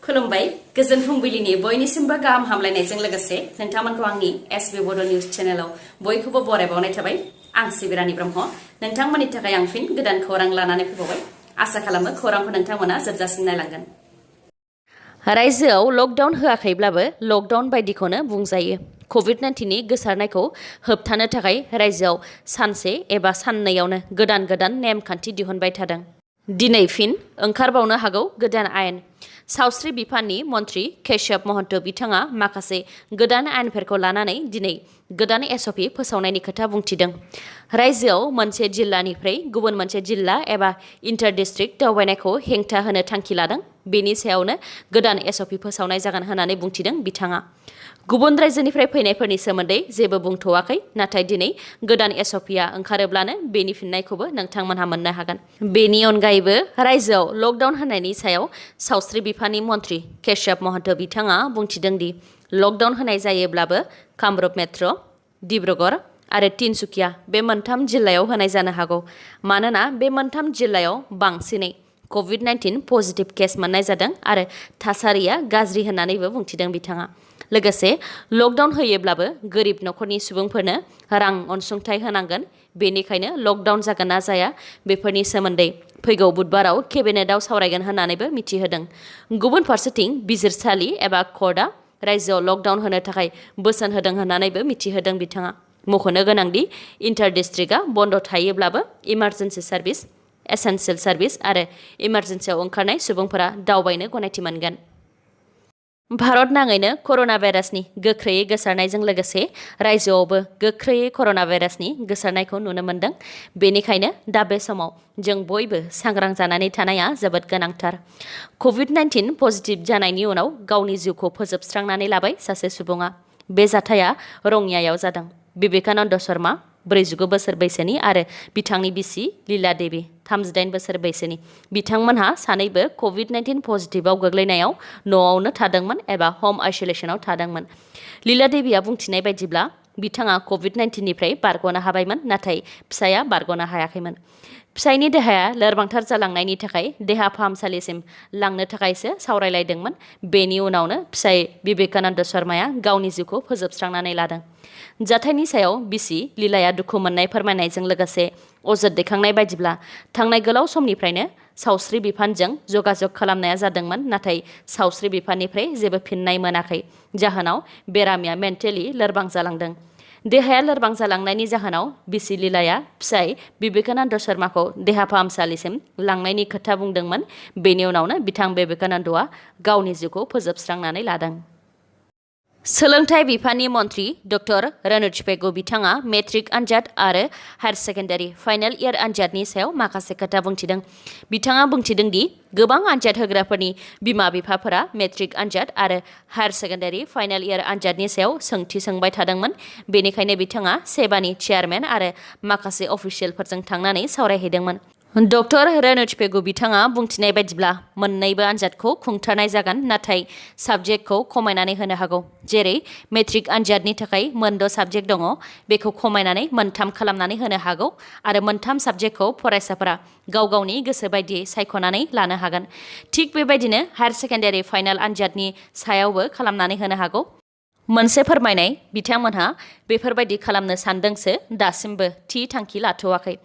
खुलुमबाय गोजोन फुंबिलिनि बयनिसिमबो गाहाम हामलायनायजों लोगोसे नोंथांमोनखौ आंनि एसबी बड' निउज चेनेलाव बयखौबो बरायबावनाय थाबाय। आं सिबिरानि ब्रह्म नोंथांमोननि थाखाय आं फिन गोदान खौरां लानानै फैबावबाय। आसा खालामो खौरांखौ नोंथांमोना जोबजासिम नायलांगोन। रायजोआव लकडाउन होआखैब्लाबो लकडाउन बायदिखौनो बुंजायो। कभिड-19नि गोसारनायखौ होबथानो थाखाय रायजोआव सानसे एबा साननैयावनो गोदान नेमखान्थि दिहुनबाय थादों। दिनै फिन ओंखारबावनो हागौ गोदान आयेन। सावस्रि बिफाननि मन्थ्रि केशव महन्त बिथाङा माखासे गोदान आयेनफोरखौ लानानै दिनै गोदान एसअपि फोसावनायनि खोथा बुंथिदों। रायजोआव मोनसे जिल्लानिफ्राय गुबुन मोनसे जिल्ला एबा इन्टार डिस्ट्रिक्ट दावबायनायखौ हेंथा होनो थांखि लादों। बेनि सायावनो गोदान एसअपि फोसावनाय जागोन होननानै बुंथिदों बिथाङा। गुबुन रायजोनिफ्राय फैनायफोरनि सोमोन्दै जेबो बुंथ'वाखै, नाथाय दिनै गोदान एसअपिआ ओंखारोब्लानो बेनि फिननायखौबो नोंथांमोनहा मोननो हागोन। बेनि अनगायैबो रायजोआव लकडाउन होनायनि सायाव सावस्रि बिफाननि मन्थ्रि केशव महन्त बिथाङा बुंथिदों दि लकडाउन होनाय जायोब्लाबो कामरुप मेट्र, डिब्रुगड़ आरो तिनसुकिया बे मोनथाम जिल्लायाव होनाय जानो हागौ। मानोना बे मोनथाम जिल्लायाव बांसिनै कभिड-19 पजिटिभ केस मोननाय जादों आरो थासारिया गाज्रि होननानैबो बुंथिदों बिथाङा। लोगोसे लकडाउन होयोब्लाबो गोरिब नखरनि सुबुंफोरनो रां अनसुंथाइ होनांगोन। बेनिखायनो लकडाउन जागोन ना जाया बेफोरनि सोमोन्दै फैगौ बुधबाराव केबिनेटआव सावरायगोन होननानैबो मिथिहोदों। गुबुन फारसेथिं बिजिरसालि एबा कर्टआ रायजोआव लकडाउन होनो थाखाय बोसोन होदों होननानैबो मिथिहोदों बिथाङा। मख'नो गोनांदि इन्टार डिस्ट्रिक्टआ बन्द थायोब्लाबो इमार्जेन्सि सार्भिस, एसेन्सियेल सार्भिस आरो इमार्जेन्सियाव ओंखारनाय सुबुंफोरा दावबायनो गनायथि मोनगोन। भारत नाङैनो कर'ना भाइरासनि गोख्रैयै गोसारनायजों लोगोसे रायजोआवबो गोख्रैयै कर'ना भाइरासनि गोसारनायखौ नुनो मोन्दों। बेनिखायनो दा बे समाव जों बयबो सांग्रां जानानै थानाया जोबोद गोनांथार। कभिड-19 पजिटिभ जानायनि उनाव गावनि जिउखौ फोजोबस्रांनानै लाबाय सासे सुबुङा। बे जाथाया रङियायाव जादों। विवेकानन्द शर्मा 49 बोसोर बैसोनि आरो बिथांनि बिसि लीला देवी 38 बोसोर बैसोनि। बिथांमोनहा सानैबो कभिड-19 पजिटिभआव गोग्लैनायाव न'आवनो थादोंमोन एबा हम आइसोलेसनाव थादोंमोन। लीला देवीआ बुंथिनाय बायदिब्ला बिथाङा कभिड-19निफ्राय बारग'नो हाबायमोन, नाथाय फिसाया बारग'नो हायाखैमोन। फिसायनि देहाया लोरबांथार जालांनायनि थाखाय देहा फाहामसालिसिम लांनो थाखायसो सावरायलायदोंमोन। बेनि उनावनो फिसाय विवेकानन्द शर्माया गावनि जिउखौ फोजोबस्रांनानै लादों। जाथायनि सायाव बिसि लीलाया दुखु मोननाय फोरमायनायजों लोगोसे अजद दैखांनाय बायदिब्ला थांनाय गोलाव समनिफ्रायनो सावस्रि बिफानजों जगाजग खालामनाया जादोंमोन, नाथाय सावस्रि बिफाननिफ्राय जेबो फिननाय मोनाखै। जाहोनाव बेरामिया मेन्टेलि लोरबां जालांदों। देहाया लोरबां जालांनायनि जाहोनाव बिसि लीलाया फिसाय विवेकानन्द शर्माखौ देहा फाहामसालिसिम लांनायनि खोथा बुंदोंमोन। बेनि उनावनो बिथां विवेकानन्दआ गावनि जिउखौ फोजोबस्रांनानै लादों। सोलोंथाइ बिफाननि मन्थ्रि डक्टर रनोज पेगु बिथाङा मेट्रिक आनजाद आरो हायार सेकेन्डारि फाइनाल इयार आनजादनि सायाव माखासे खोथा बुंथिदों। बिथाङा बुंथिदों दि गोबां आनजाद होग्राफोरनि बिमा-बिफाफोरा मेट्रिक आनजाद आरो हायार सेकेन्डारि फाइनाल इयार आनजादनि सायाव सोंथि सोंबाय थादोंमोन। बेनिखायनो बिथाङा सेबानि चेयारमेन आरो माखासे अफिसियेलफोरजों थांनानै सावरायहैदोंमोन। डक्टर रनोज पेगु बिथाङा बुंथिनाय बायदिब्ला मोन्नैबो आनजादखौ खुंथारनाय जागोन, नाथाय साबजेक्टखौ खमायनानै होनो हागौ। जेरै मेट्रिक आनजादनि थाखाय मोन 6 साबजेक्ट दङ, बेखौ खमायनानै मोन3 खालामनानै होनो हागौ आरो मोन3 साबजेक्टखौ फरायसाफोरा गाव गावनि गोसो बायदियै सायख'नानै लानो हागोन। थिग बेबायदिनो हायार सेकेन्डारि फाइनाल आनजादनि सायावबो खालामनानै होनो हागौ। मोनसे फोरमायनाय बिथांमोनहा बेफोरबायदि खालामनो सानदोंसो, दासिमबो थि थांखि लाथ'वाखै।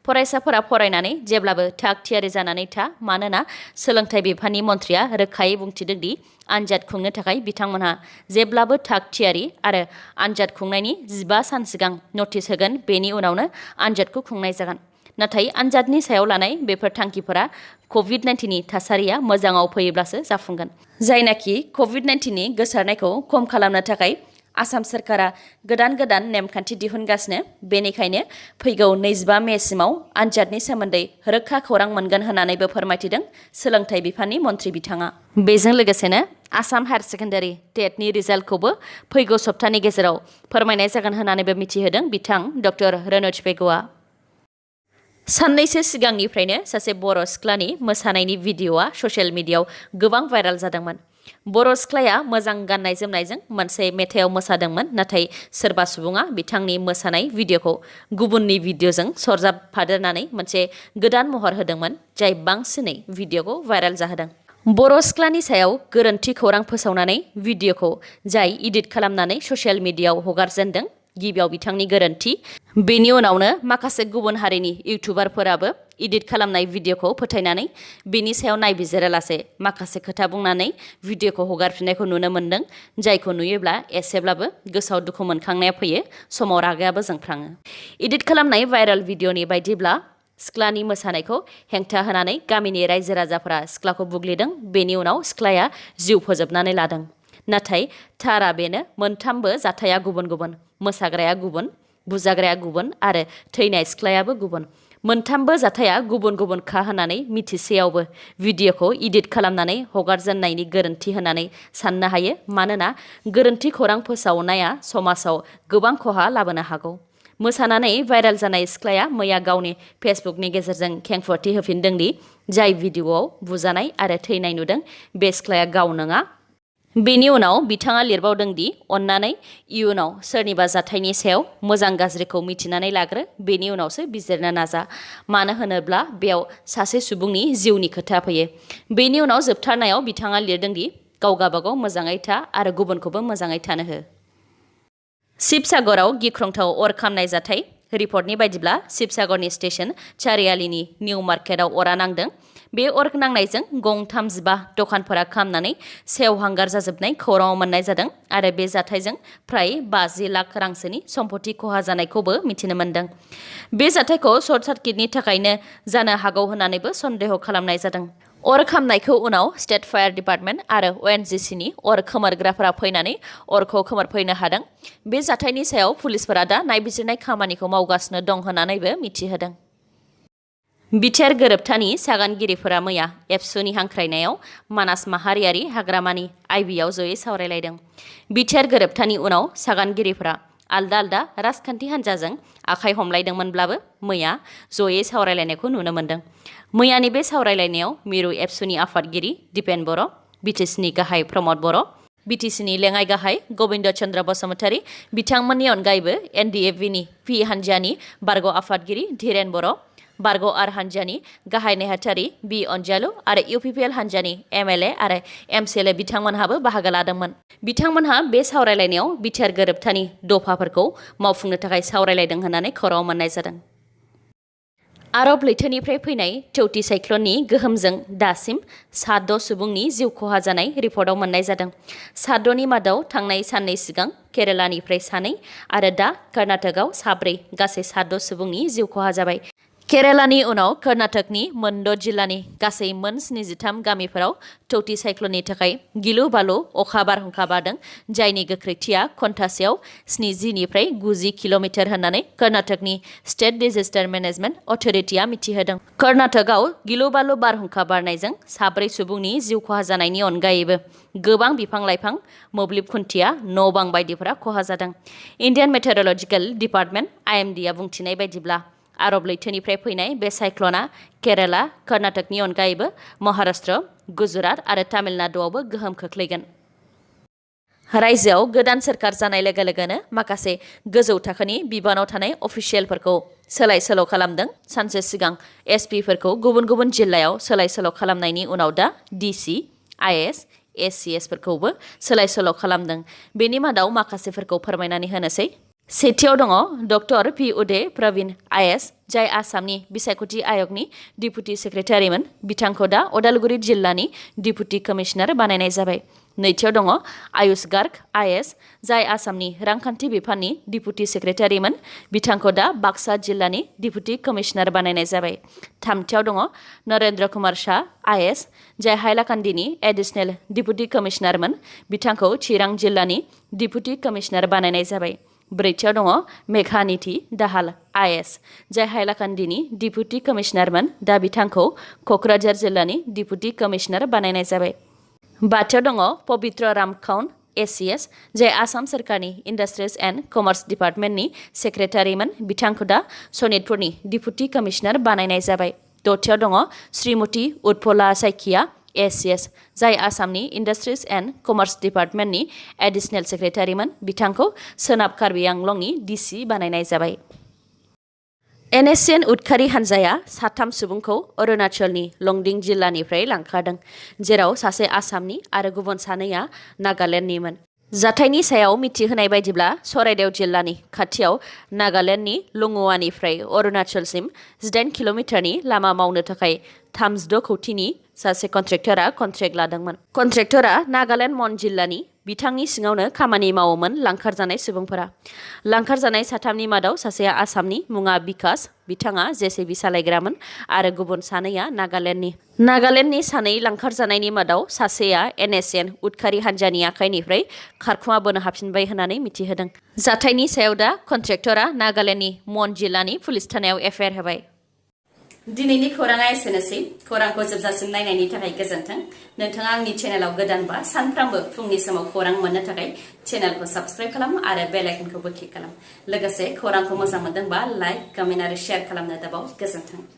फरायसाफोरा फरायनानै जेब्लाबो थाग थियारि जानानै था, मानोना सोलोंथाइ बिफाननि मन्थ्रिया रोखायै बुंथिदों दि आनजाद खुंनो थाखाय बिथांमोनहा जेब्लाबो थाग थियारि आरो आनजाद खुंनायनि 15 सान सिगां नटिस होगोन। बेनि उनावनो आनजादखौ खुंनाय जागोन। नाथाय आनजादनि सायाव लानाय बेफोर थांखिफोरा कभिड-19नि थासारिया मोजाङाव फैयोब्लासो जाफुंगोन। जायनाखि कभिड-19नि गोसारनायखौ खम खालामनो थाखाय आसाम सोरखारा गोदान नेमखान्थि दिहुनगासिनो। बेनिखायनो फैगौ 25 मेसिमाव आनजादनि सोमोन्दै रोखा खौरां मोनगोन होननानैबो फोरमायथिदों सोलोंथाइ बिफाननि मन्थ्रि बिथाङा। बेजों लोगोसेनो आसाम हायार सेकेन्डारि टेटनि रिजाल्टखौबो फैगौ सप्तानि गेजेराव फोरमायनाय जागोन होननानैबो मिथिहोदों बिथां डक्टर रनोज पेगुआ। साननैसो सिगांनिफ्रायनो सासे बर' सिख्लानि मोसानायनि भिडिअ'आ ससियेल मिडियायाव गोबां भाइराल जादोंमोन। बर' सिख्लाया मोजां गाननाय जोमनायजों मोनसे मेथाइआव मोसादोंमोन, नाथाय सोरबा सुबुङा बिथांनि मोसानाय भिडिअ'खौ गुबुननि भिडिअ'जों सरजाबफादेरनानै मोनसे गोदान महर होदोंमोन, जाय बांसिनै भिडिअ'खौ भाइराल जाहोदों। बर' सिख्लानि सायाव गोरोन्थि खौरां फोसावनानै भिडिअखौ जाय इडिट खालामनानै ससियेल मिडियायाव हगारजेनदों गिबियाव बिथांनि गोरोन्थि। बेनि उनावनो माखासे गुबुन हारिनि इउटुबारफोराबो इडिट खालामनाय भिडिअखौ फोथायनानै बेनि सायाव नायबिजिरालासे माखासे खोथा बुंनानै भिडिअखौ हगारफिननायखौ नुनो मोन्दों, जायखौ नुयोब्ला एसेब्लाबो गोसोआव दुखु मोनखांनाया फैयो, समाव रागायाबो जोंफ्राङो। इडिट खालामनाय भाइरेल भिडिअनि बायदिब्ला सिख्लानि मोसानायखौ हेंथा होनानै गामिनि रायजो राजाफोरा सिख्लाखौ बुग्लिदों। बेनि उनाव सिख्लाया जिउ फोजोबनानै लादों। नाथाय थारा बेनो, मोनथामबो जाथाया गुबुन गुबुन। मोसाग्राया गुबुन, बुजाग्राया गुबुन आरो थैनाय सिख्लायाबो गुबुन। मोनथामबो जाथाया गुबुन गुबुनखा होननानै मिथिसेयावबो भिडिअखौ इडिट खालामनानै हगारजेननायनि गोरोन्थि होननानै साननो हायो। मानोना गोरोन्थि खौरां फोसावनाया समाजाव गोबां खहा लाबोनो हागौ। मोसानानै भाइरेल जानाय सिख्लाया मैया गावनि फेसबुकनि गेजेरजों खेंफोरथि होफिनदों दि जाय भिडिअआव बुजानाय आरो थैनाय नुदों बे सिख्लाया गाव नङा। बेनि उनाव बिथाङा लिरबावदों दि अन्नानै इयुनाव सोरनिबा जाथायनि सायाव मोजां गाज्रिखौ मिथिनानै लाग्रो, बेनि उनावसो बिजिरनो नाजा। मानो होनोब्ला बेयाव सासे सुबुंनि जिउनि खोथा फैयो। बेनि उनाव जोबथारनायाव बिथाङा लिरदों दि गाव गावबागाव मोजाङै था आरो गुबुनखौबो मोजाङै थानो हो। शिबसागराव गिख्रंथाव अर खामनाय जाथाय। रिपर्टनि बायदिब्ला शिबसागरनि स्टेशन चारियालीनि निउ मार्केटआव अरा नांदों। बे अर नांनायजों गं 35 दखानफोरा खामनानै सेवहांगार जाजोबनाय खौराङाव मोननाय जादों आरो बे जाथायजों फ्राय 50 लाख रांसोनि सम्पति खहा जानायखौबो मिथिनो मोन्दों। बे जाथायखौ सर्ट सार्किटनि थाखायनो जानो हागौ होननानैबो सन्देह खालामनाय जादों। अर खामनायखौ उनाव स्टेट फायार डिपार्टमेन्ट आरो ONGCनि अर खोमोरग्राफोरा फैनानै अरखौ खोमोरफैनो हादों। बे जाथायनि सायाव पुलिसफोरा दा नायबिजिरनाय खामानिखौ मावगासिनो दं होननानैबो मिथिहोदों। बिटिआर गोरोबथानि सागानगिरिफोरा मैया एबसुनि हांख्रायनायाव मानास माहारियारि हाग्रामानि आइबिआव जयै सावरायलायदों। बिटिआर गोरोबथानि उनाव सागानगिरिफोरा आलदा आलदा राजखान्थि हान्जाजों आखाइ हमलायदोंमोनब्लाबो मैया जयै सावरायलायनायखौ नुनो मोन्दों। मैयानि बे सावरायलायनायाव मिरु एबसुनि आफादगिरि दिपेन बर', बिटिसिनि गाहाय प्रमद बर', बिटिसिनि लेङाइ गाहाय गबिन्द चन्द्र बसुमतारी, बिथांमोननि अनगायैबो एनडिएफबिनि पि हान्जानि बारग' आफादगिरि धीरेन बर', बारग' आर हान्जानि गाहाय नेहाथारि बि अनजालु आरो इउपिपिएल हान्जानि एमएलए आरो एमसिएलए बिथांमोनहाबो बाहागो लादोंमोन। बिथांमोनहा बे सावरायलायनायाव बिटिआर गोरोबथानि दफाफोरखौ मावफुंनो थाखाय सावरायलायदों होननानै खौराङाव मोननाय जादों। आरब लैथोनिफ्राय फैनाय टौती साइक्लननि गोहोमजों दासिम 7 सुबुंनि जिउ खहा जानाय रिपर्टआव मोननाय जादों। 7नि मादाव थांनाय साननै सिगां केरालानिफ्राय 2 आरो दा कर्नाटकआव 4, गासै 7 सुबुंनि जिउ खहा जाबाय। केरालानि उनाव कर्नाटकनि मोन 6 जिल्लानि गासै मोन 73 गामिफोराव टौती साइक्लननि थाखाय गिलु बालु अखा बारहुंखा बारदों, जायनि गोख्रैथिया घन्टासेयाव 70 निफ्राय 90 किल'मिटार होननानै कर्नाटकनि स्टेट डिजास्टार मेनेजमेन्ट अथ'रिटिआ मिथिहोदों। कर्नाटकआव गिलु बालु बारहुंखा बारनायजों 4 सुबुंनि जिउ खहा जानायनि अनगायैबो गोबां बिफां लाइफां, मोब्लिब खुन्थिया, न' बां बायदिफोरा खहा जादों। इन्डियान मेटेरलजिकेल डिपार्टमेन्ट IMDआ बुंथिनाय बायदिब्ला आरब लैथोनिफ्राय फैनाय बे साइक्लना केराला, कर्नाटकनि अनगायैबो महाराष्ट्र, गुजरात आरो तामिलनाडुआवबो गोहोम खोख्लैगोन। रायजोआव गोदान सोरखार जानाय लोगो लोगोनो माखासे गोजौ थाखोनि बिबानाव थानाय अफिसियेलफोरखौ सोलाय सोल' खालामदों। सानसे सिगां एसपिफोरखौ गुबुन गुबुन जिल्लायाव सोलाय सोल' खालामनायनि उनाव दा DC, IAS, ACSफोरखौबो सोलाय सोल' खालामदों। बेनि मादाव माखासेफोरखौ फोरमायनानै होनोसै। सेथियाव दङ doctor P Uday Praveen IAS, जाय आसामनि बिसायख'थि आयगनि डिपुटि सेक्रेटारिमोन। बिथांखौ दा अदालगुरि जिल्लानि डिपुटि कमिशनार बानायनाय जाबाय। नैथियाव दङ आयुष गार्ग IAS, जाय आसामनि रांखान्थि बिफाननि डिपुटि सेक्रेटारिमोन। बिथांखौ दा बाक्सा जिल्लानि डिपुटि कमिशनार बानायनाय जाबाय। थामथियाव दङ नरेन्द्र कुमार शाह IAS, जाय हाइलाकान्दिनि एडिशनेल डिपुटि कमिशनारमोन। बिथांखौ चिरां जिल्लानि डिपुटि कमिशनार बानायनाय जाबाय। ब्रैथियाव दङ मेघानिधि दाहाल IAS, जाय हाइलाकान्दिनि डिपुटि कमिशनारमोन। दा बिथांखौ क'क्राझार जिल्लानि डिपुटि कमिशनार बानायनाय जाबाय। बाथियाव दङ पबित्र राम काउन ACS, जाय आसाम सोरखारनि इन्डास्ट्रिज एन्ड कमार्स डिपार्टमेन्टनि सेक्रेटारिमोन। बिथांखौ दा सनितपुरनि डिपुटि कमिशनार बानायनाय जाबाय। दथियाव दङ श्रीमती उत्पला साइकिया ACS, जाय आसामनि इन्डास्ट्रिज एन्ड कमार्स डिपार्टमेन्टनि एडिशनेल सेक्रेटारिमोन। बिथांखौ सोनाब कार्बि आंलंनि DC बानायनाय जाबाय। NSN उदखारि हानजाया साथाम सुबुंखौ अरुणाचलनि लंडिं जिल्लानिफ्राय लांखारदों, जेराव सासे आसामनि आरो गुबुन सानैया नागालेन्डनिमोन। जाथायनि सायाव मिथिहोनाय बायदिब्ला सराइदेव जिल्लानि खाथियाव नागालेन्डनि लुंगुवानिफ्राय अरुणाचलसिम 18 किल'मिटारनि लामा मावनो थाखाय 36 कौटिनि सासे कन्ट्रेक्टरा कन्ट्रेक्ट लादोंमोन। कन्ट्रेक्टरा नागालेन्ड मन जिल्लानि, बिथांनि सिङावनो खामानि मावोमोन लांखारजानाय सुबुंफोरा। लांखारजानाय साथामनि मादाव सासेया आसामनि, मुङा बिकास, बिथाङा जेसिबि सालायग्रामोन, आरो गुबुन सानैया नागालेन्डनि। नागालेन्डनि सानै लांखारजानायनि मादाव सासेया NSN उदखारि हानजानि आखाइनिफ्राय खारखुमा बोनो हाफिनबाय होननानै मिथिहोदों। जाथायनि सायाव दा कन्ट्रेक्टरा नागालेन्डनि मन जिल्लानि पुलिस थानायाव FIR होबाय। दिनैनि खौराङा एसेनोसै। खौरांखौ जोबजासिम नायनायनि थाखाय गोजोन्थों। नोंथाङा आंनि चेनेलाव गोदानबा सानफ्रामबो फुंनि समाव खौरां मोननो थाखाय चेनेलखौ साबस्क्राइब खालाम आरो बेल आइकनखौबो क्लिक खालाम। लोगोसे खौरांखौ मोजां मोनदोंबा लाइक, कमेन्ट आरो शेयार खालामनो दाबाव। गोजोन्थों।